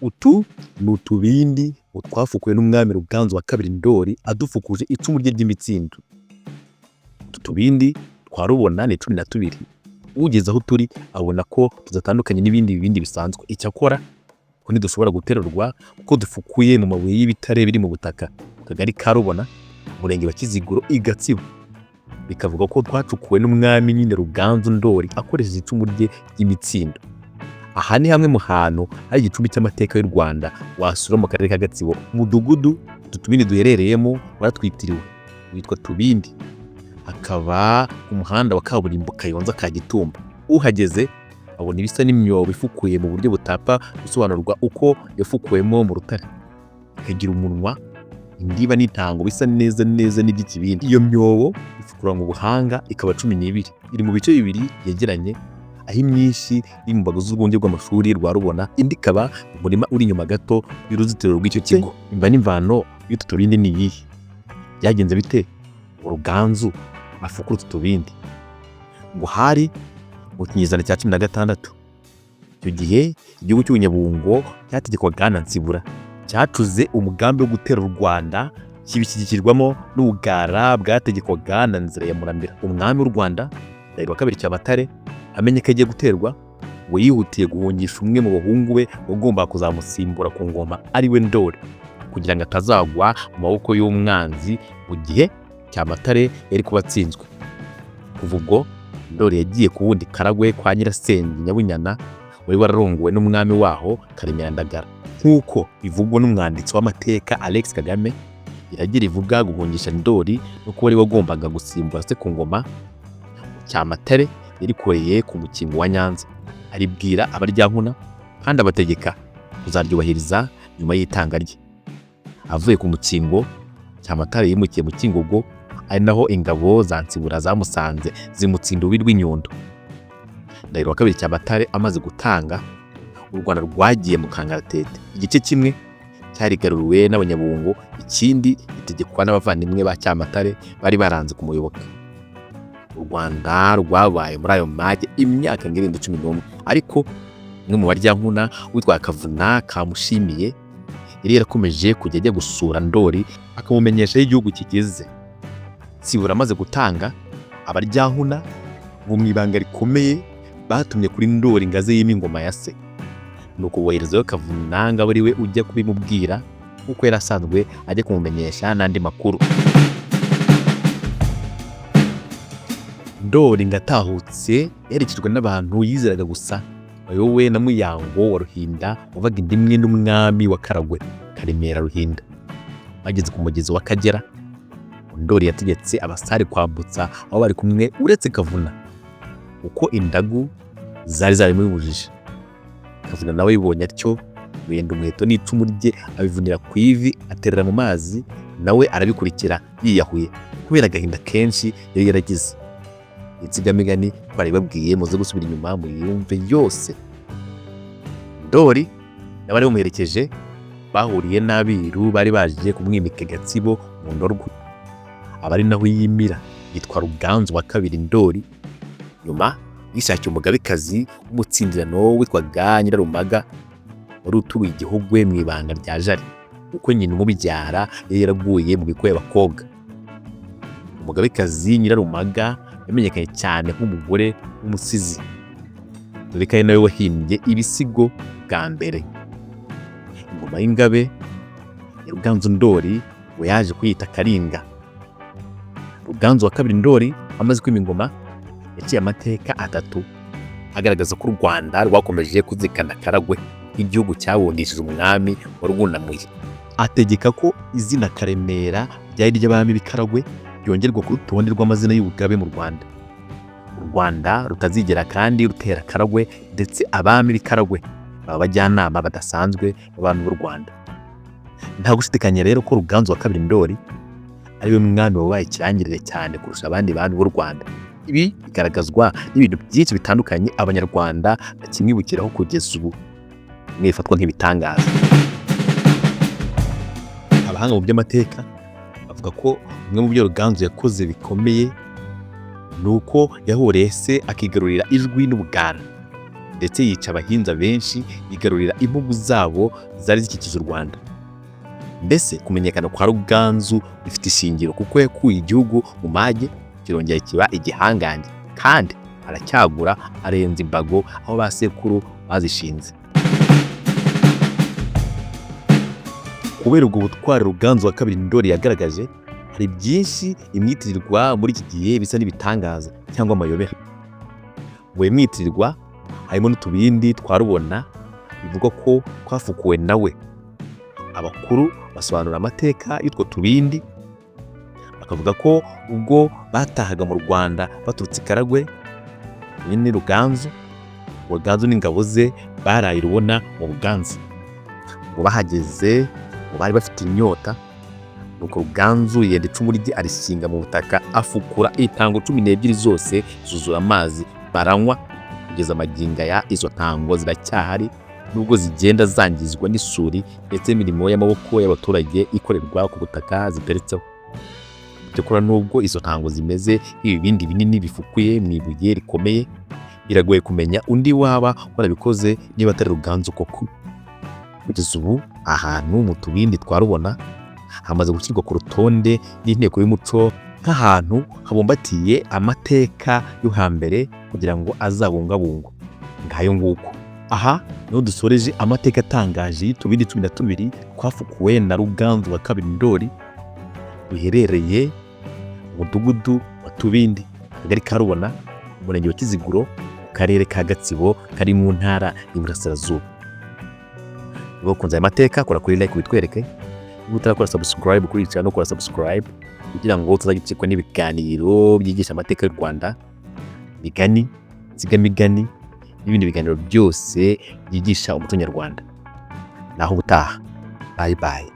Utu ni utubindi twafukuwe n'umwami Ruganzu wa kabiri Ndoli adufukuje icumu rye ry'imitsindo. Utu tubindi twa Rubona ni 12. Ugeze aho turi abona ko tudatandukanye n'ibindi bibindi bisanzwe. Icyakora ko ntidushobora guterurwa kuko dufukuye mu mabuye y'ibitare biri mu butaka mu kagari ka Rubona, umurenge wa Kiziguro i Gatsibo. Bikavuga ko twacukuwe n'umwami nyine Ruganzu Ndoli akoresheje icumu rye ry'imitsindo. Aha ni hamwe mu hantu hari igicumbi cy'amateka y'u Rwanda wasura mu karere ka Gatsibo. Umudugudu utu tubindi duherereyemo waratwitiriwe witwa Tubindi, hakaba ku muhanda wa kaburimbo Kayonza Kagitumba. Uhageze abona ibisa n'imyobo ifukuye mu buryo butapfa gusobanurwa uko yafukuwemo mu rutare, ikagira umunwa, indiba n'intango bisa neza neza n'iby'ikibindi. Iyo myobo ifukuranwa ubuhanga ikaba 12, iri mu bice bibiri byegeranye, aho imyinshi iri mu mbago z'urwunge rw'amashuri rwa Rubona, indi ikaba mu murima uri inyuma gato y'uruzitiro rw'icyo kigo. Imva n'imvano y'utu tubindi ni iyihe? Byagenze bite ngo Ruganzu afukure utu tubindi? Ngo hari mu kinyejana cya 16. Icyo gihe igihugu cy'Ubunyabungo cyategekwaga na Nsibura, cyacuze umugambi wo gutera u Rwanda, kibishyigikirwamo n'Ubugara bwategekwaga na Nzira ya Muramira. Umwami w'u Rwanda Ndahiro wa kabiri Cyamatare amenye ko agiye guterwa, ngo yihutiye guhungisha umwe mu bahungu be wagombaga kuzamusimbura ku ngoma ari we Ndoli, kugira ngo atazagwa mu maboko y'umwanzi mu gihe Cyamatare yari kuba atsinzwe. Kuva ubwo Ndoli yagiye ku wundi Karagwe kwa Nyirasenge Nyabunyana wari wararongowe n'umwami waho Karemera Ndagara. Nk'uko bivugwa n'umwanditsi w'amateka Alex Kagame, iragira ivuga guhungisha Ndoli no kuba ari we wagombaga gusimbura se ku ngoma, Cyamatare yarikoreye ku mukingo wa Nyanza, aribwira Abaryankuna kandi abategeka kuzaryubahiriza nyuma y'itanga rye. Avuye ku mukingo, Cyamatare yimukiye mu Kingogo, ari naho ingabo za Nsibura zamusanze zimutsinda urubi rw'inyundo. Ndahiro wa kabiri Cyamatare amaze gutanga, u Rwanda rwagiye mu kangaratete. Igice kimwe cyarigaruriwe n'Abanyabungo, ikindi gitegekwa n'abavandimwe ba Cyamatare bari baranze kumuyoboka. U Rwanda rwabaye muri ayo mage imyaka nk'irenga 11, ariko umwe mu Baryankuna witwa Kavuna Kamushimiye yari yarakomeje kujya ajya gusura Ndoli akamumenyesha aho igihugu kigeze. Nsibura amaze gutanga, Abaryankuna ngo mu ibanga rikomeye batumye kuri Ndoli ngo aze yime ingoma ya se, nuko boherezayo Kavuna ngo abe ari we ujya kubimubwira kuko yari asanzwe ajya kumumenyesha n'andi makuru. Ndoli ngo atahutse yaherekejwe n'abantu yizeraga gusa bayobowe na Muyango wa Ruhinda wavaga inda imwe n'umwami wa Karagwe Karemera Ruhinda. Bageze ku mugezi w'Akagera, Ndoli yategetse abasare kwambutsa aho bari kumwe uretse Kavuna kuko indagu zari zarabimubujije. Kavuna nawe yibonye atyo yenda umuheto n'icumu rye abivunira ku ivi aterera mu mazi, nawe arabikurikira yiyahuye kubera agahinda kenshi yari yaragize. Insigamigani twaribabwiye, muze gusubira inyuma muyumve yose. Ndoli n'abari bamuherekeje bahuriye n'abiru bari baje kumwimika Gatsibo mu Ndorwa, aba ari naho yimira yitwa Ruganzu wa kabiri Ndoli. Nyuma yishakiye umugabekazi w'umutsindirano witwaga Nyirarumaga wari utuye Igihogwe mu ibanga rya Jari, kuko nyina umubyara yari yaraguye mu bikwe y'abakobwa. Umugabekazi Nyirarumaga yamenyekanye cyane nk'umugore w'umusizi, dore ko ari nawe wahimbye ibisigo bwa mbere. Ingoma y'Ingabe ya Ruganzu Ndoli ngo yaje kuyita Karinga. Ruganzu wa kabiri Ndoli amaze kwima ingoma yaciye amateka atatu agaragaza ko u Rwanda rwakomeje kuzirikana Karagwe nk'igihugu cyabundishije umwami warwunamuye. Ategeka ko izina Karemera ryari iry'abami b'i Karagwe ryongerwa ku rutonde rw'amazina y'ubugabe mu Rwanda. U Rwanda rutazigera kandi rutera Karagwe, ndetse abami b'i Karagwe baba abajyanama badasanzwe b'abami b'u Rwanda. Nta gushidikanya rero ko Ruganzu wa kabiri Ndoli ari we mwami wabaye ikirangirire cyane kurusha abandi bami b'u Rwanda. Ibi bigaragazwa n'ibintu byinshi bitandukanye Abanyarwanda bakimwibukiraho kugeza ubu, bimwe bifatwa nk'ibitangaza. Abahanga mu by'amateka bavuga ko bimwe mu byo Ruganzu yakoze bikomeye ni uko yahoreye se akigarurira Ijwi n'Ubugara. Ndetse yica abahinza benshi, yigarurira impugu zabo zari zikikije u Rwanda. Mbese kumenyekana kwa Ruganzu bifite ishingiro, kuko yakuye igihugu mu mage, kirongera kiba igihangange, kandi aracyagura, arenza imbago aho ba sekuru bazishinze. Kubera ubwo butwari Ruganzu wa kabiri Ndoli yagaragaje, hari byinshi imwitirirwa muri iki gihe bisa n'ibitangaza cyangwa amayobera. Mu bimwitirirwa harimo n'utubindi twa Rubona bivugwa ko twafukuwe nawe. Abakuru basobanura amateka y'utwo tubindi, bakavuga ko ubwo batahaga mu Rwanda baturutse i Karagwe, nyine Ruganzu, Ruganzu n'ingabo ze baraye Rubona mu Buganza. Ngo bahageze ngo bari bafite inyota, nuko Ruganzu yenda icumu rye arishinga mu butaka, afukura intango 12 zose zuzura amazi, baranywa kugeza magingo aya. Izo ntango ziracyahari nubwo zigenda zangizwa n'isuri ndetse n'imirimo y'amaboko y'abaturage ikorerwa ku butaka ziteretseho. Cyakora nubwo izo ntango zimeze nk'ibibindi binini bifukuye mu ibuye rikomeye, biragoye kumenya undi waba warabikoze niba atari Ruganzu koko. Kugeza ubu ahantu mu tubindi twa Rubona hamaze gushyirwa ku rutonde n'inteko y'umuco nk'ahantu habumbatiye amateka yo hambere kugira ngo azabungabungwe. Ngayo nguko, aha niho dusoreje amateka atangaje y'utubindi 12 twafukuwe na Ruganzu wa kabiri Ndoli, duherereye mu mudugudu wa Tubindi, akagari ka Rubona, umurenge wa Kiziguro, mu karere ka Gatsibo kari mu ntara y'Iburasirazuba. Niba ukunze aya mateka, kora kuri like witwereke. Niba utarakora subscribe kuri iyi channel, kora subscribe kugira ngo utazajya ucikwa n'ibiganiro byigisha amateka y'u Rwanda, imigani, insigamigani n'ibindi biganiro byose byigisha umuco nyarwanda. Naho ubutaha, bye bye.